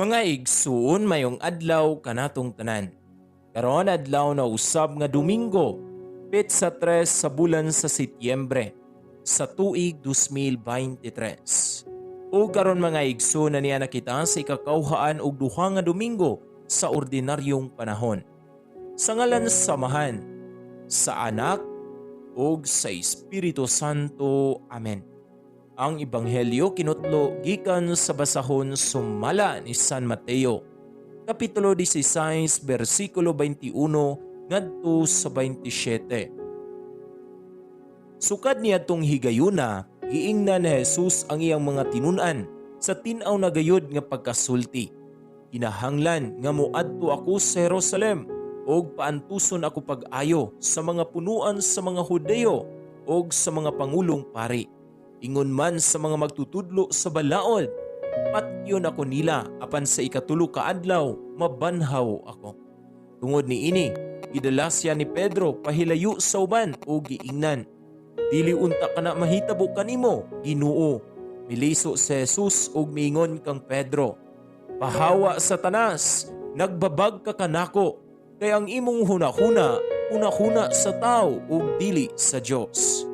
Mga igsuon, mayong adlaw kanatong tanan. Karon adlaw na usab nga Domingo, petsa 3 sa bulan sa Setyembre sa tuig 2023. O karon, mga igsoon, na niya nakita sa ikakauhaan og duha nga Domingo sa ordinaryong panahon. Sa ngalan sa Amahan, sa Anak ug sa Espiritu Santo. Amen. Ang Ebanghelyo kinutlo gikan sa basahon sumala ni San Mateo, Kapitulo 16, bersikulo 21 ngadto sa 27. Sukad niadtong higayuna, giingnan ni Jesus ang iyang mga tinun-an sa tin-aw na gayud nga pagkasulti. "Kinahanglan nga moadto ako sa Jerusalem ug paantuson ako pag-ayo sa mga punuan sa mga Hudiyo ug sa mga pangulong pari. Ingon man sa mga magtutudlo sa balaod, patyon ako nila, apan sa ikatulo ka adlaw mabanhaw ako." Tungod niini, gidala siya ni Pedro pahilayo sa uban ug giingnan, "Dili unta kana mahitabo kanimo, Ginoo." Miliso si Jesus ug miingon kang Pedro, "Pahawa, Satanas, nagbabag ka kanako, kay ang imong hunahuna, hunahuna sa tao ug dili sa Dios."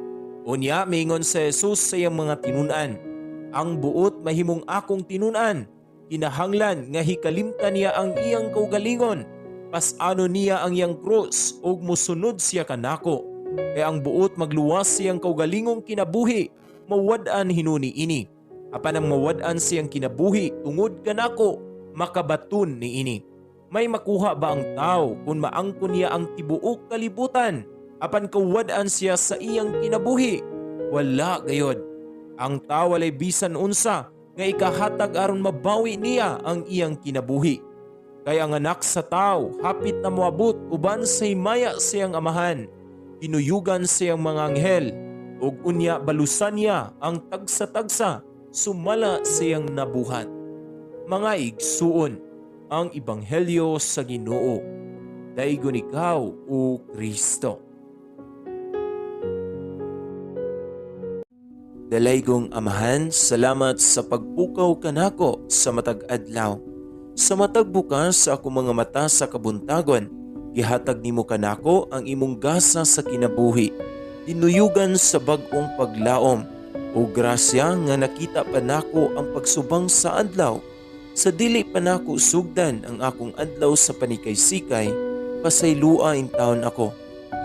Unya miingon si Jesus sa iyang mga tinun-an, "Ang buot mahimong akong tinun-an, kinahanglan nga hikalimtan niya ang iyang kaugalingon, pas-anon niya ang iyang krus ug mosunod siya kanako. Kay ang buot magluwas siyang kaugalingong kinabuhi, mawad-an hinuni ini. Apan ang mawad-an siyang kinabuhi tungod kanako, makabaton niini. May makuha ba ang tao kung maangkon niya ang tibuok kalibutan, apan kawad-an siya sa iyang kinabuhi? Wala gayod. Ang tao walay bisan unsa nga ikahatag aron mabawi niya ang iyang kinabuhi. Kay ang Anak sa Tao hapit na moabot uban sa himaya sa iyang Amahan, kinuyugan sa iyang mga anghel, ug unya balusan niya ang tagsa-tagsa sumala sa iyang nabuhat." Mga igsuon, ang ebanghelyo sa Ginoo. Daygon ikaw, o Kristo. Dalaygong Amahan, salamat sa pagpukaw kanako sa matag adlaw. Sa matag bukas sa akong mga mata sa kabuntagon, gihatag nimo kanako ang imong gasa sa kinabuhi. Tinuyugan sa bag-ong paglaom o grasya nga nakita pa nako ang pagsubang sa adlaw. Sa dili pa nako sugdan ang akong adlaw sa panikay-sikay, pasaylua intawon ako.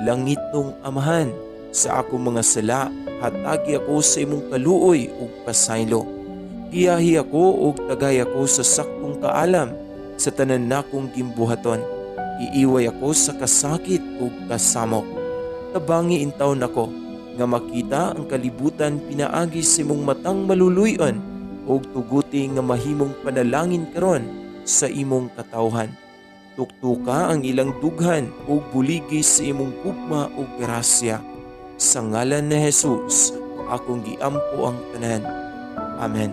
Langitnong Amahan, sa akong mga sala, hatagi ako sa imong kaluoy ug pasaylo. Giyahi ako ug tagay ako sa saktong kaalam sa tanan nakong gimbuhaton. Iiway ako sa kasakit ug kasamok. Tabangi intawon ako nga makita ang kalibutan pinaagi sa imong matang maluluy-on ug tuguti nga mahimong panalangin karon sa imong katawhan. Tuktuka ang ilang dughan ug buligi sa imong gugma ug grasya. Sa ngalan ni Jesus, akong giampo ang tanan. Amen.